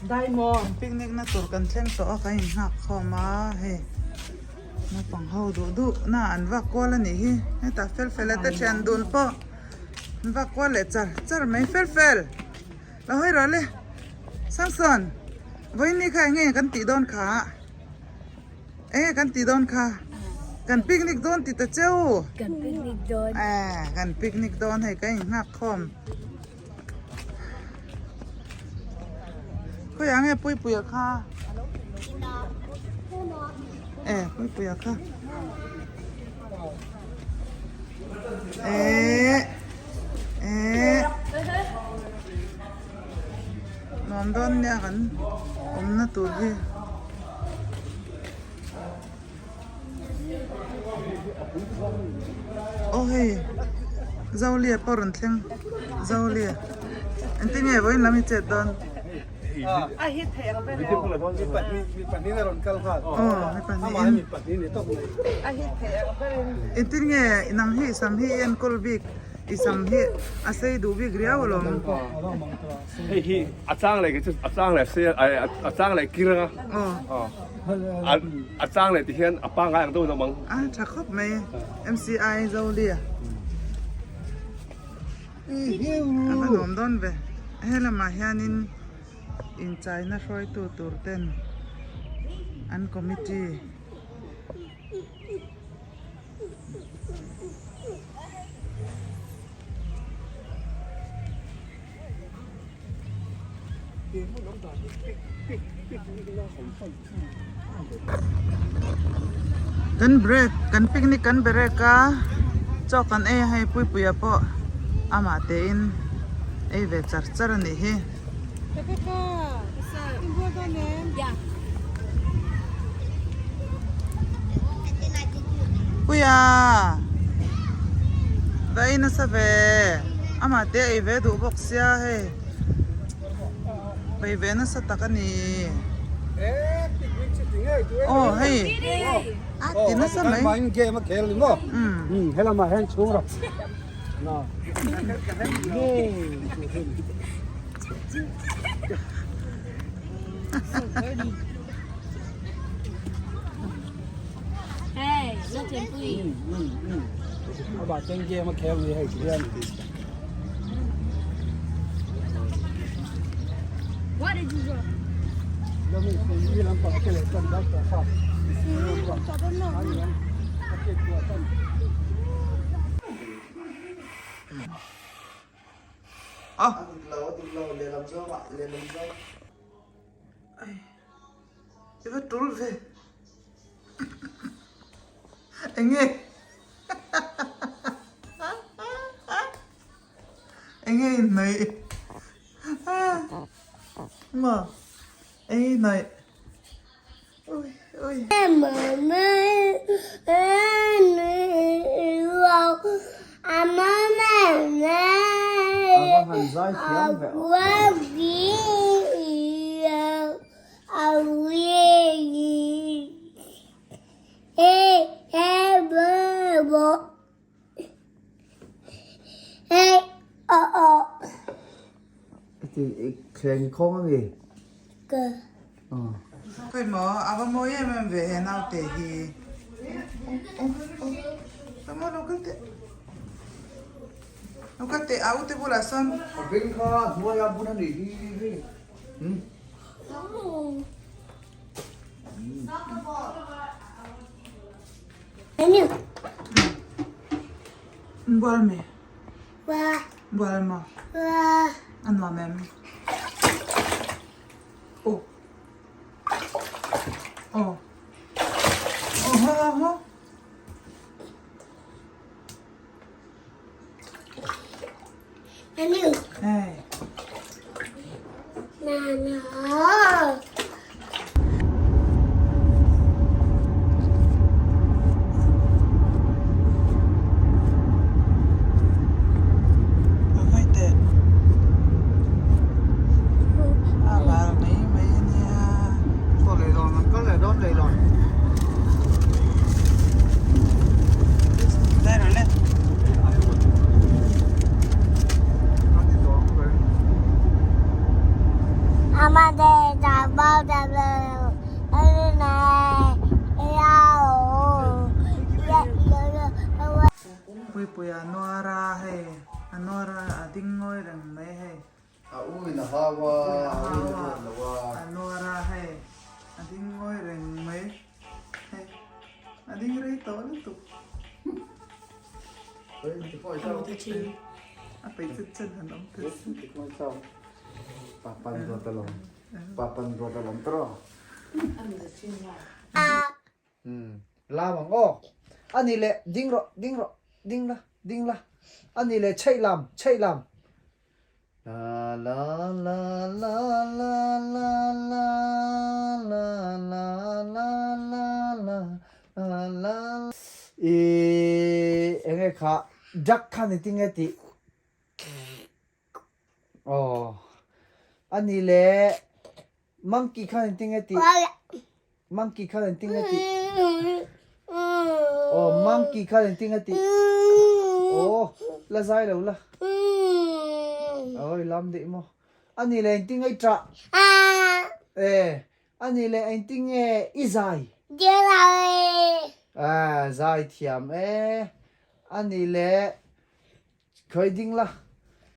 Picnic na tur kan thleng tawh a kan inghak khawm a hei naupang ho duh duh na an vak kual a nih hi hetah fel fel a te thian dun pawh an vak kual leh char char mai fel fel lo hawi rawh le Samson vawiin ni kha eng nge kan tih dawn kha eng nge kan tih dawn kha kan picnic dawn ti ta cheu kan picnic dawn kan picnic dawn hei kan inghak khawm. Khawiah nge Puipuia kha? E Puipuia kha. E e nuam dawn nia kan awmna tur hi. Aw hei Zolia pawh rawn thleng Zolia engtin nge vawiin lam i chet dawn aw mi pahnih engtin nge nang hi i sam hi i enkawl bik i sam hi a sei duh bik riau alawm. Hei hi a chang leh kei chu a chang leh sei a chang leh kir anga a chang leh ti hian a pangngai ang deuhin a awm ang. A tha khawp mai MCI Zolia a va nuam dawn ve helamah hianin inchaina hruaitu tur ten an committee. Kan break kan picnic kan break a chaw kan ei a hei Puipuia pawh amah tein ei ve char char a nih hi. Puia va ei nasa ve amah te ei ve duh bawk sia hei ei ve nasa tak a ni aw hei a ti nasa mai I va tul ve enge enge in hnaih maw enge in hnaih ui ui. Khawi maw a va mawi em em ve he naute hi khawi maw lo kal teh lo kal teh a ute bulah sawn. Bual mi bual maw a nuam em aw aw aw haw haw haw. Hey. Hawi teh. A var mai mai a nia. Dai rawh le. Puipuia nuar a hei a nuar a a ding ngawi reng mai hei. A u in a hau a, a u in a ruat lo a. A nuar a hei a ding ngawi reng mai hei a ding rei tawh lutuk. A peih chet chet han awm ta si. Papan ruat alawm papan ruat alawm tawh. Lam ang aw. Ani leh ding rawh ding rawh ding la ding la ani leh chheih lam chheih lam. La la la la la la la la la la la la la la I enge kha duck kha ni tinge tih aw ani leh monkey kha ni tinge tih monkey kha ni tinge tih aw monkey kha ni tinge tih aw la zai lo la oi lam daih maw ani leh engtin nge i ṭah e ani leh engtin nge i zai a zai thiam e ani leh khawi ding la.